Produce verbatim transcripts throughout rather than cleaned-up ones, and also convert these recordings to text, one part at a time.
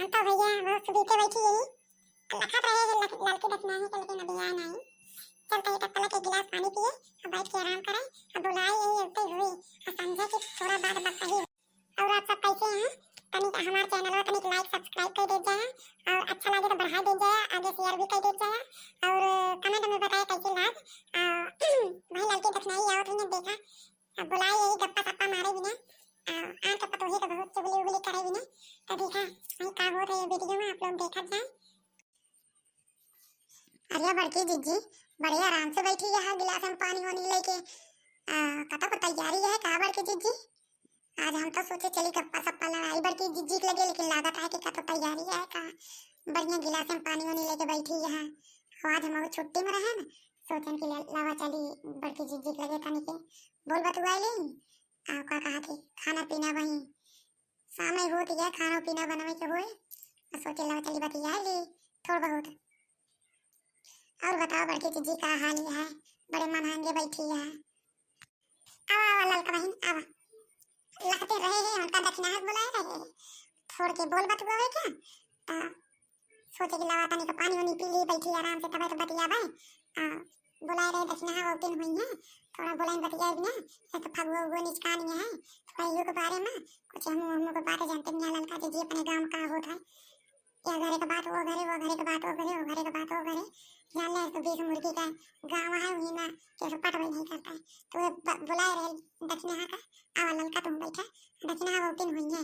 हम तो भैया वो सुबह के बैठी यही, लखत रहे हैं लक-, ललकी दखिनहा के, लेकिन अभी आए नहीं। चलते ही टपकला के गिलास पानी पिए, अब बैठ के आराम करें, अब बुलाए यही उठते हुए, और समझे कि थोड़ा बात बकता ही। और आप सब कैसे हैं? तनिक हमारे channel को तनिक like subscribe कर दे जाए, और अच्छा लगे तो बढ़ा दे जाए, आगे share भी कर दे जाए, और comment में बताए कैसे लाग। आ, वही ललकी दखिनहा आवत हुई, देखा, अब बुलाए यही गप्पा सप्पा मारे बिना, आ, आन के पतोही के बहुत चुगली उगली करे बिना, तो देखा वही का होत है ये video में, आप लोग देखत जाए। अरे बड़की जिज्जी, बड़े आराम से बैठी है, गिलास में पानी वानी लेके। आ, कतौ को तैयारी है का बड़की जिज्जी? आज हम तो सोचे चली गप्पा सप्पा लड़ाई बड़की जिज्जी के लगे, लेकिन लागत है कि कतौ तैयारी है का। बढ़िया गिलास में पानी वानी लेके बैठी है। आज हम छुट्टी में रहे ना, सोचन कि ले-, लावा चली बड़की जिज्जी के लगे तनी के बोल बतुआ ले। आ, का कहा कि खाना पीना वही शाम में होत है, खाना पीना बनवे के होए, आ सोचे लावा चली बतिया ले थोड़ बहुत। और बताओ बड़की जिज्जी का हाल है? बड़े मन हांगे बैठी है। आवा, आवा ललका बहिन, आवा। लखते रहे हैं, उनका दखिनहा बुलाए रहे हैं। थोड़ के बोल बतुआवे का? तो सोचे कि लावा तनी का पानी वानी पी ली, बैठी आराम से, तबे तो बतियाबे। आ, बुलाए रहे दखिनहा, वो दिन हुई है, थोड़ा बोले बतियाए बिना, ये तो फगुआ उगुआ निचकानी है, थोड़ा इहो के बारे में, कुछ हम, हम के बारे जानते नहीं है, ललका जिज्जी अपने गाँव में का होत है, या घरे के बात वो घरे, वो घरे के बात वो घरे, वो घरे के बात वो घरे। जान ले तो बीस मुर्गी का गाँव है, वही में केहू पटवे नहीं करता है। तो ये ब-, बुलाए रहे दखिनहा का, आवा ललका तुम बैठा, दखिनहा वो दिन हुई है,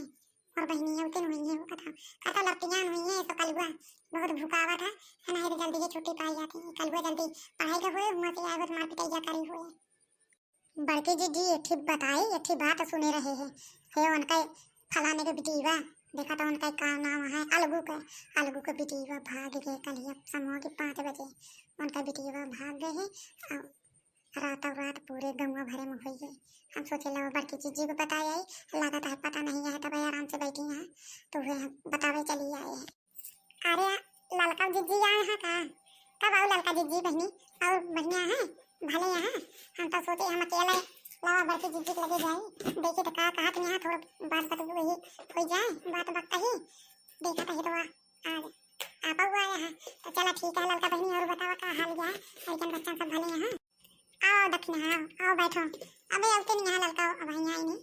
और बहिनी है, वो दिन हुई है, वो कथा, कथा लपटियान हुई है, तो कलुआ बहुत भुकावत है, है ना, ये जल्दी ही छुट्टी पाई जाती है, कलुआ जल्दी पढ़ाई का हुए, वहाँ से आए, बहुत मार पिटाई जा करी हुए। बड़की जिज्जी, एक ठे बताई, एक ठे बात सुने रहे हैं। हे, उनका फलाने के बिटिया, देखा तो उनका का नाम है, अलगू के, अलगू के बिटिया भाग गए कल ही समूह के पाँच बजे। उनका बिटिया भाग गए हैं, और रातों रात पूरे गौवा भरे में हुई है। हम सोचे लो बड़की जिज्जी को बताए आई, लागत है पता नहीं है, तब आराम से बैठी हैं, तो वे हम बतावे चली आए हैं। अरे, ललका जिज्जी आए हैं का? कब आओ ललका जिज्जी बहिनी? और बढ़िया है, भले हैं। हम तो सोचे हम अकेले लावा बड़की जिज्जी के लगे जाई, देखी तो का कहत यहाँ थोड़ा बात बतबू वही हो जाए, बात बकता ही। देखा तो ही तो आ, आज आप आए हैं, तो चला ठीक है ललका बहिनी, और बतावा का हाल है? लड़कन बच्चन सब भले हैं? आओ दखिनहा, आओ, आओ बैठो। अबे अब तो नहीं यहाँ ललका, अब यहाँ आई नहीं।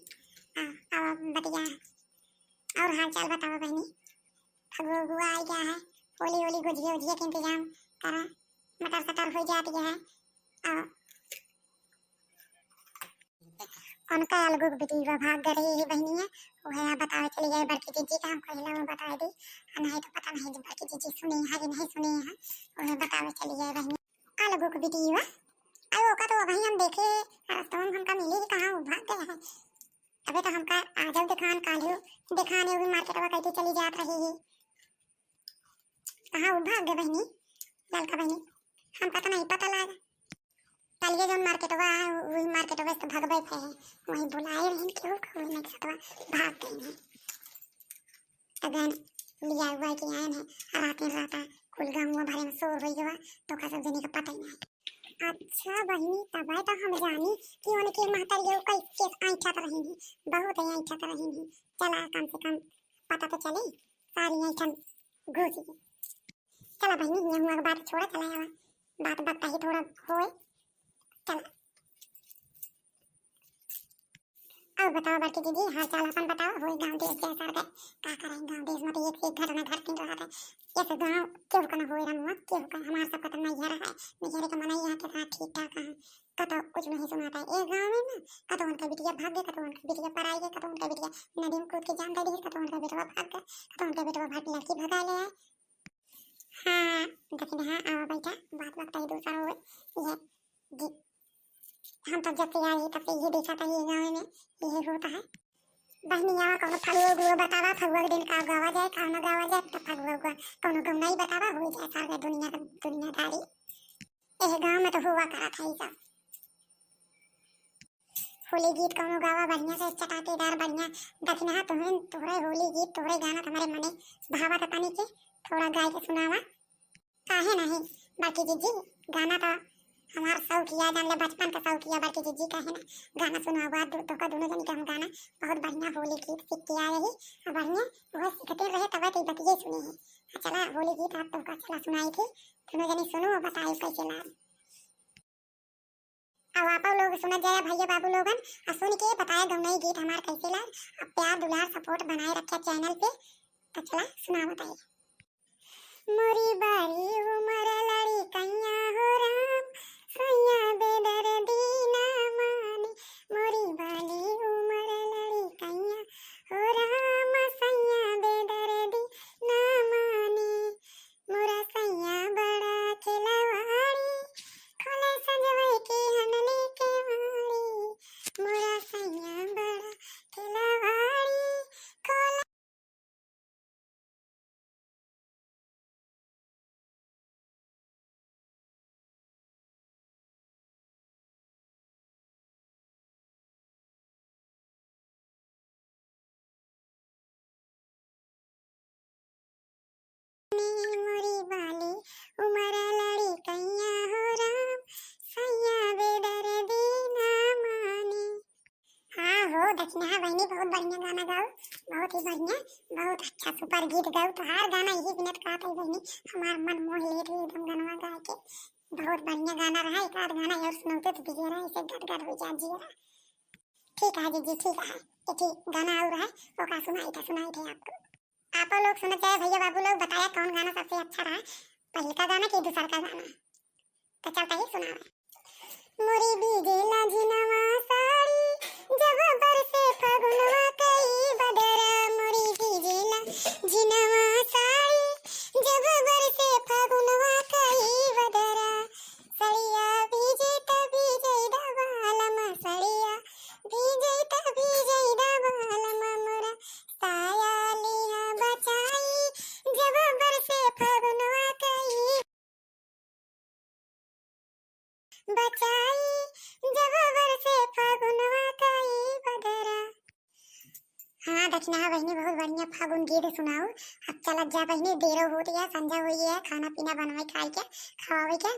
आओ, आओ बतिया। और हाल चाल बताओ बहिनी। फगुआ उगुआ आई गया है, होली होली गुजिया उजिया के इंतजाम करा, मटर सटर हो जात गया है। और उनका अलगू बिटिया भाग गए रही है बहिनिया, वह बतावे चली गई बड़की जिज्जी का, हम कहला वो बताए दी, आ नहीं तो पता नहीं बड़की जिज्जी सुनी है कि नहीं सुनी है, वह बतावे चली गई बहिनी। अलगू बिटिया, अरे ओका तो वहीं हम देखे, रास्ता में हमका मिली ही कहाँ, वो भाग गया है। अबे तो हमका आजल दिखान काल्हू दिखाने हुई मार्केटवा कैसे चली जात रही है। कहाँ वो भाग गए बहिनी, ललका बहिनी, हमका तो नहीं पता लागा। कल ये जो मार्केटवा है, वही मार्केटवा से भगवे थे, वहीं बुलाए रहन केहू का, वही नहीं सतवा भाग गए हैं। अगन लिया हुआ के आए हैं, रातें राता कुल गौवा भरे में शोर हो गवा, तो का सब जने का पता ही नहीं। अच्छा बहिनी, तबे तो हम जानी कि उनके महतरियो कैसे ऐंठत रही हैं, बहुत ऐंठत रही हैं। चला, कम से कम पता तो चले, सारी ऐंठन घुस गई। चला बहिनी, ये हुआ के बात छोड़ा, चला आवा, बात बकता ही थोड़ा होए। चला। और बताओ बड़की दीदी, हाल चाल अपन बताओ, होई गाँव देश के असर गए, का करें, गाँव देश में तो एक से एक घटना घटती रहत है। ऐसे गाँव केहू का ना होए रमुआ, केहू का, हमार सब का तो नैहर है, नैहर के मनई यहाँ के साथ ठीक ठाक है, कतो कुछ नहीं सुनाता है। एक गाँव में ना, कतो उनका बिटिया भाग गए, कतो उनका बिटिया पराई गए, कतो उनका बिटिया नदी में कूद के जान दे दी, कतो उनका बेटवा भाग गए, कतो उनका बेटवा भाग लड़की भगा ले आए। हाँ, दखिनहा, आवा बैठा, बात बकता ही दूसरा होए, ये जी, हम तो जब से आई तब से ये देखा था, ये गाँव में ये होता है। बहनिया, कौनो फगुआ उगुआ बतावा, फगुआ के दिन का गावा जाए, का ना गावा जाए, तो फगुआ उगुआ कौनो गौनाई बतावा, हो जाए सारा दुनिया, दुनियादारी। एह गाँव में तो हुआ करा था ये सब। होली गीत कौनो गावा बढ़िया से, चटाकेदार बढ़िया। दखिनहा, तुम्हें, तोहरे होली गीत, तोहरे गाना तुम्हारे मने भावा था तनी के, थोड़ा गाय के सुनावा। काहे नहीं, बड़की जिज्जी, गाना तो हमार शौक हिया, जान ले बचपन का शौक हिया, बड़की जिज्जी कहे ना गाना सुनवावा दो, तोहका दोनों जनी के हम गाना बहुत बढ़िया होली गीत सीख के आए ही, और बढ़िया वह सीखते रहे तब तो बतिये सुने ही। हाँ, चला होली गीत आप तोहका चला सुनाई थी, दोनों जनी सुनो और बताओ कैसे लाग। अब आप लोग सुनत जाया भैया बाबू लोगन, आ सुन के बताया गौनई गीत हमार कैसे लाग। अब प्यार दुलार सपोर्ट बनाए रखे चैनल पे। तो चला सुना बताइए। मोरी बाली उमर लड़िकइया हो राम, सैया बेदर्दी ना माने। मोरी बाली उमर लड़िकइया हो राम, सैया बेदर्दी ना माने। मोरा सैया बड़ा खिलवाड़ी, खोले संजवे के हनले के वाड़ी। मोरा सैया बड़ा खिलवाड़ी, खोले मोरी बाली उमर लड़िकइया हो राम, सैया बेदर्दी ना माने। हाँ हो दक्षिणा बहिनी, बहुत बढ़िया गाना गाओ, बहुत ही बढ़िया, बहुत अच्छा सुपर गीत गाओ। तोहार गाना यही बिनत कहत है बहिनी, हमार मन मोह लेत है एकदम गनवा गा के। बहुत बढ़िया गाना रहा, एक आध गाना और सुनौते तो जियरा ऐसे गदगद हो जा जियरा। ठीक है जीजी, ठीक है, एक ही गाना और है, वो का सुनाई था, सुनाई थे आपको। आप लोग सुनत जाए भैया बाबू लोग, बताया कौन गाना सबसे अच्छा रहा, पहिलका गाना कि दूसरका गाना। तो चलता ही सुनावे। मोरी भीजेला झिनवा साड़ी, जब बरसे फगुनवा कई बदरा। मोरी भीजेला झिनवा साड़ी, जब बरसे फगुनवा कई बदरा। सड़िया भीजे त भीजे दा बालमा, सड़िया भीजे त भीजे दा बालमा। मोरा साया लिहा बचाई, जब बरसे फगुनवा कई बचाई, जब बरसे फगुनवा कई बदरा। हाँ दक्षिणा बहिनी, बहुत बढ़िया फागुन गीत सुनाओ। अब चलत जा बहिनी, देरो होत या, संझा होई है, खाना पीना बनवाई खाई के, खवावे के।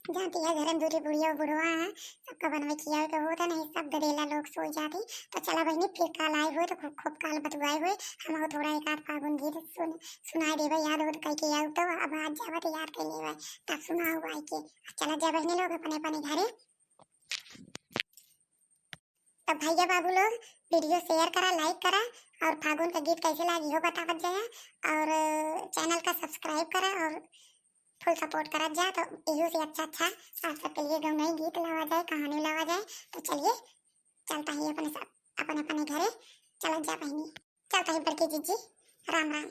जानती है घर में दूरी बुढ़िया बुढ़वा है, सबका बनवाई खियावे के होत है, नहीं सब गदेला लोग सो जाती। तो चला बहिनी, फिर काल आए हुए तो खूब, खूब काल बतुआए हुए, हम थोड़ा एक आध फागुन गीत सुन, सुनाई देवे, याद होत कह के आऊ तो अब आज जावा तो याद कर लेवे, तब सुनाओ आई के। चला जा बहिनी लोग अपने अपने घरे। तो भैया बाबू लोग वीडियो शेयर करा, लाइक करा और फागुन का गीत कैसे लागी हो बतावत जाया और चैनल का सब्सक्राइब करा और फुल सपोर्ट करत जा। तो इहो से अच्छा अच्छा आप सबके लिए गौनई गीत लावा जाए, कहानी लावा जाए। तो चलिए चलता ही अपने सब अपने अपने घरे चलत जा बहिनी। चलता ही बड़की जिज्जी, राम राम।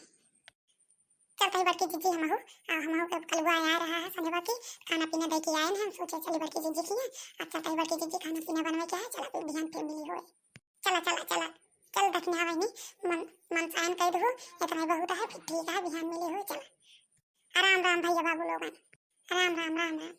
चलता ही बड़की जिज्जी हमहू, आ, हमहू के कलुआ आ रहा है संझवा की, खाना पीना दे के आए ना, हम सोचे चली बड़की जिज्जी की है। अच्छा चलता ही बड़की जिज्जी, खाना पीना बनवे के है, चला फिर बिहान फिर मिली होए। चला चला चला, चल दक्षिणा बहिनी, मन मन सायन कह दो, इतना ही बहुत है, फिर ठीक है, बिहान मिली होए, चला। राम राम भैया बाबू लोगन, राम राम, राम राम।